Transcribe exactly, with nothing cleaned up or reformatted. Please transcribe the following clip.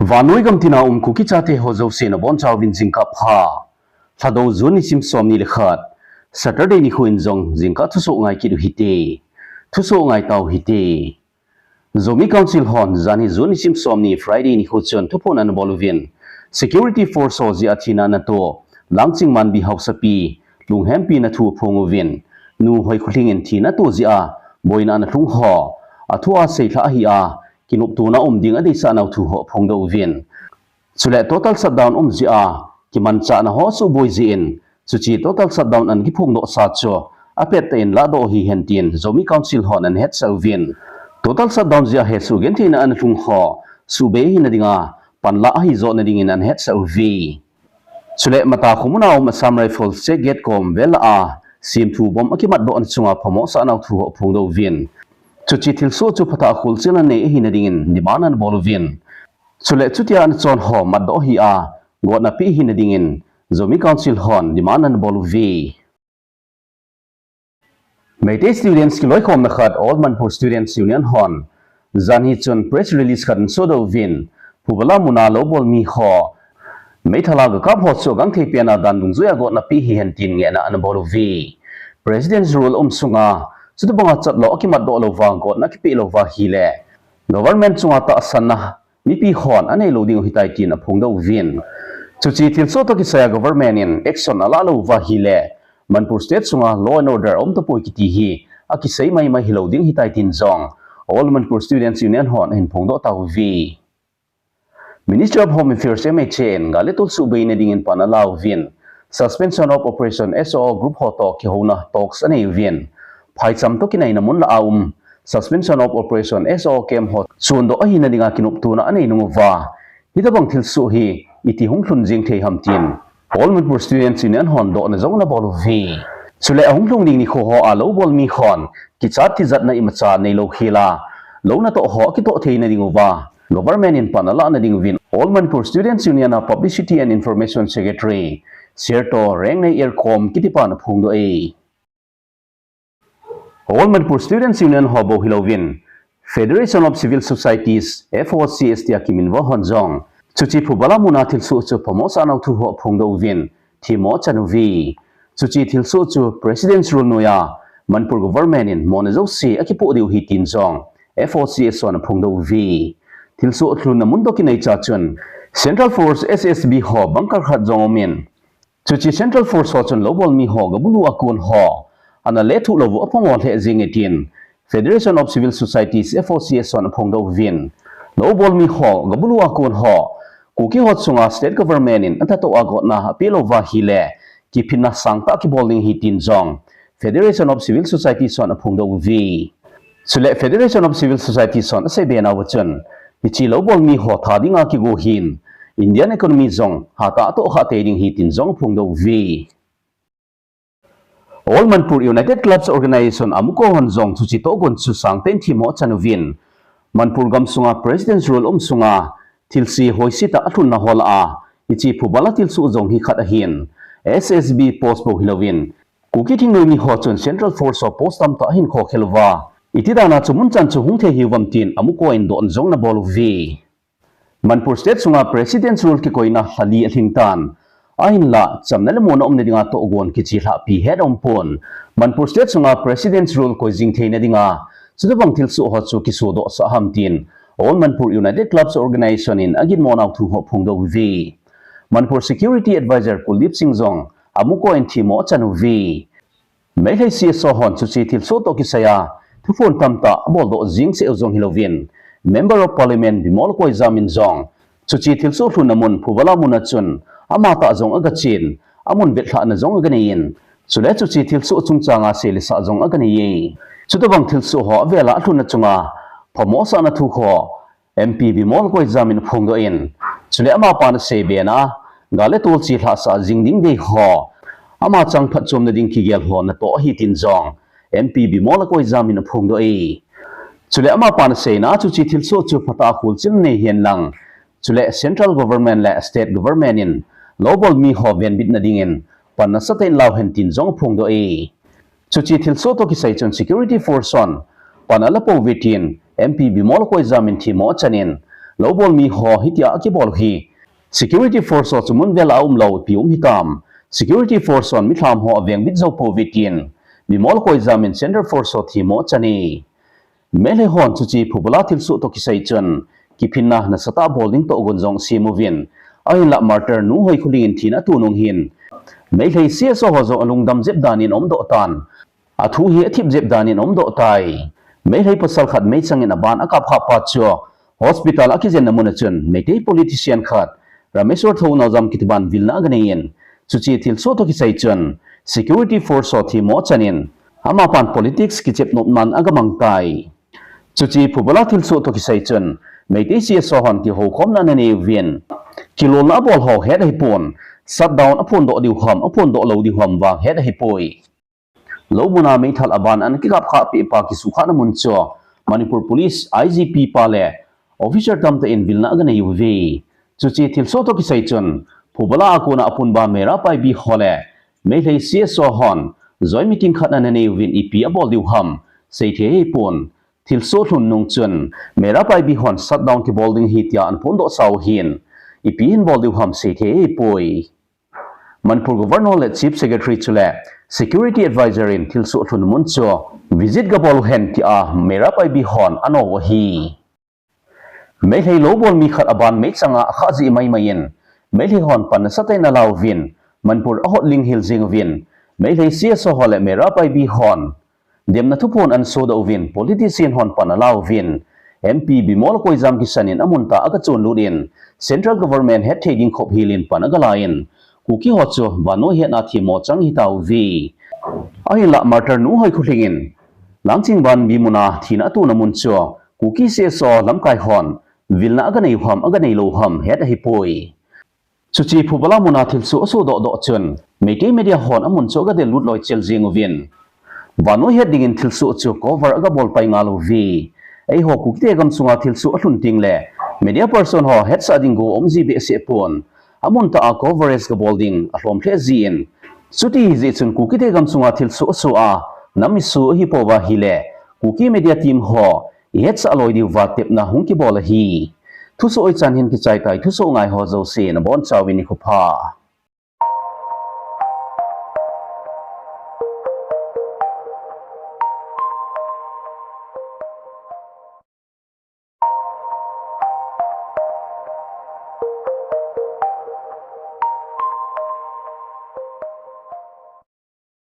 Vannoi gamtina um Kuki chate ho jouse nabonchauvin jingkah pha. Lhadou June nisim somni le khat, Saturday nikho in jong jingkah thusoh ngai kit u hite. Thusoh ngai tau hite. Zomi Council hon janhi June nisim somni Friday nikho chun thuphon anabol uvin, security force ho jeh a thina anato Langching Manbi haosapi lunghempi na thu aphong uvin, Nu Hoikhulhing in thina atoh jeh a boina analhung ho, athu a seilhah ahi a, kinoptona um ding adeisah nau thu ho aphongdoh uvin. Chule total shutdown um jeh a kimanchahna ho asuhboi jeh in, chuche total shutdown anakiphongdoh sa chu apettah in lahdoh hihen tin Zomi Council hon anahetsah uvin. Total shutdown jeh a hesoh gentheina analhung ho suhbei ahina dinga panlah ahi joh nadingin anahetsah uve. Chule Mata khomuna um Assam Rifles check gate kom vel a semthu bomb akimatdohna chunga phamo asah nau thu ho aphongdoh uvin. Chuche thilsoh chu phatah a kholchilna nei ahina dingin demand anabol uvin. Chule chutia anachon ho matdoh ahi a, gotna pe ahina dingin Zomi Council hon demand anabol uve. Meitei Students kiloikhomna khat All Manipur Students Union hon janhi chun press release khat anasodoh uvin, Phubala muna loubol mi ho meithal a gakap ho chu agangthei pen a dan dungjuia gotna pe hihen tin ngehna anabol uve. President's Rule um sunga chutobanga chatlou akimatdoh louva gotna kipeh louva ahile government chunga tahsanna mipi hon anei lou ding ahitai tin aphongdoh uvin. Chuche thilsoh toh kisaiya government in action alah louva ahile Manipur State sunga law and order aum tapoi kiti hi akisei maimai hilou ding ahitai tin jong All Manipur Students Union hon ahin phongdoh tauve. Ministry of Home Affairs, M H A in gal le tol suhbeina dingin pan alauvin, Suspension of Operation, S O O group ho toh kihouna talks anei uvin, phaicham toh kinaina mun lah a um Suspension of Operation, S O O camp ho chondoh ahina dinga kinoptona anei nung uva, hitobang thilsoh hi iti hung lhung jing thei ham tin All Manipur Students Union hon dohna jong anabol uve. Chule ahung lhung ding nikho ho a loubol mi hon kichat tijatna imacha neilou khel a, lou natoh ho akitoh theina ding uva government in pan alahna ding uvin All Manipur Students Union a Publicity and Information Secretary Serto Rengnei Erkom kitipan aphongdoh e. All Manipur Students Union ho bou hilouvin, Federation of Civil Societies, F O C S tia kiminvo hon jong chuche Phubala muna thilsoh chu phamo asah nau thu ho aphongdoh uvin, themmo achan uve. Chuche thilsoh chu President's Rule noiya Manipur government in mona jouse akipoh diu ahi tin jong F O C S hon aphongdoh uve. Thilsoh lhunna mun toh kinaicha chun Central Force, S S B ho bunker khat jong aumin, chuche Central Force ho chun loubol mi ho gabulu a kon ho ana lethuh lou u aphamo lheh jenge tin Federation of Civil Societies, F O C S hon aphongdoh uvin, loubol mi ho gabulu a kon ho Kuki ho chunga state government in atahtoh a gotna apeh louva ahile kiphinna sangtah kibol ding ahi tin jong Federation of Civil Societies hon aphongdoh uve. Chule Federation of Civil Societies hon aseibe nauva chun, hiche loubol mi ho tha dinga kigo hin Indian economy jong hatah a atohkhah tei ding ahi tin jong aphongdoh uve. All Manipur United Clubs Organization, AMUCO hon jong chuche tohgon chu sangtah in themmo achan uvin, Manipur gamsunga President's Rule um sunga thilse hoise tah alhunna ho lah a hiche Phubala thilsoh jong hi khat ahin, S S B post bou hilouvin, Kuki thingnoi mi ho chun Central Force ho post tamtah ahin khokhel uva, iti dana chu munchan chu hung thei hiuvem tin AMUCO in dohna jong anabol uve. Manipur State sunga President's Rule kikoina lha li alhing tan, ahinlah chamna le monna umna dinga tohgon kiche lhahpi het aumpon. Manipur State sunga President's Rule koi jing theina dinga chutobang thilsoh ho chu kisodohsah ham tin All Manipur United Clubs Organization in aginmo nau thu ho aphongdoh uve. Manipur Security Advisor Kuldeep Singh jong AMUCO in themmo achan uve. Meitei C S O hon chuche thilsoh toh kisaiya thuphon tamtah aboldoh jing seh u jong hilouvin, Member of Parliament Bimol Akoijam in jong chuche thilsoh lhunna mun Phubala muna chun amatah jong agachen, amun vetlhahna jong aganei in, chule chuche thilsoh chungchanga seilesah jong aganei e. Chutobang thilsoh ho avela alhunna chunga phamo asahna thu ho M P Bimol Akoijam in aphongdoh in, chule amapan aseibe na, gal le tol chelhahsah jing ding dei ho, ama chang phatchomna ding kigel ho natoh ahi tin jong M P Bimol Akoijam in aphongdoh e. Chule amapan aseina, chuche thilsoh chu phatah a kholchilna nei hen lang, chule Central Government le State Government in loubol mi ho venbitna dingin pan nasatah in lau hen tin jong aphongdoh e. Chuche thilsoh toh kisai chun Security Force hon pan ala pouve tin M P Bimol Akoijam in themmo achan in, Lou bol mi ho hitia akibol hi security force ho chu mun vel a umlou ipi um hitam. Security force hon milham ho aveng bit jou pouve tin Bimol Akoijam in Central Force ho themmo achan e. Meilhei hon chuche phubola thilsoh toh kisai chun kiphinna nasatah bol ding tohgon jong asem uvin, ahinlah martyr nu Hoikholing in thina ato nung hin Meilhei C S O ho jong alungdam jep dan in aumdoh tan, athu hi athip jep dan in aumdoh tai. Meilhei pasal khat meichang in aban akap khah pa chu hospital akijenna mun a chun Meitei politician khat Rameswar Thounaojam kiti pan vilna aganei in, chuche thilsoh toh kisai chun security force ho themmo achan in, amapan politics kichep nop nan agamang tai. Chuche phubola thilsoh toh kisai chun Meitei C S O hon kihoukhomna ananei uvin, kilolna abol ho het ahipon, shutdown aphondoh diu ham aphondoh lou diu ham vang het ahipoi. Lou muna meithal aban ana kikap khah peh pa kisukhahna mun chu Manipur Police I G P pa le officer tamtah in vilna aganei uve. Chuche thilsoh toh kisai chun phubola a kona apunba Meira Paibi ho le Meilhei C S O hon joint meeting khat ananei uvin ipi abol diu ham seithei ahipon, thilsoh lhun nung chun Meira Paibi hon shutdown kibol ding ahi tia anaphondoh sau ahin, ipi hin bol diu ham seithei ahipoi. Manipur Governor le Chief Secretary chule Security Advisor in thilsoh lhun mun chu visit gabol uhen tia Meira Paibi hon ano u ahi. Meilhei lou bol mi khat aban meichang a akhah jeh maimai in Meilhei hon pan nasatah in ala uvin, Manipur ahotling hel jeng uvin, Meilhei C S O ho le Meira Paibi hon demna thuphon anasodoh uvin, politician hon pan ala uvin, M P Bimol Akoijam kisan in amun tah a agachon lut in, Central Government hetthei ding khop hel in pan agala in, Kuki ho chu vannoi hetna themmo achang ahitauve. Ahinlah martyr nu Hoikholing in Langchingbanbi muna thina atona mun chu Kuki C S O lamkai hon vilna aganei u ham aganei lou u ham het ahipoi. Chuche phubola muna thilsoh asodoh doh chun Meitei media hon amun chu agadel lut loichel jeng uvin, vannoi het dingin thilsoh chu cover agabol pai ngal uve. Eiho Kukite gamsunga thilsoh alhun tengle media person ho hetsah ding go aum ji behseh pon, amun tah a coverage gabol ding alhom lheh jin, chuti hijeh chun Kukite gamsunga thilsoh asoh a nam misoh ahipouva ahile Kuki media team ho ihetsah loi diuva tepna hung kibol ahi. Thusoh hichan hin kichai tai, thusoh ngai ho jouse nabonchauvin nikho pha.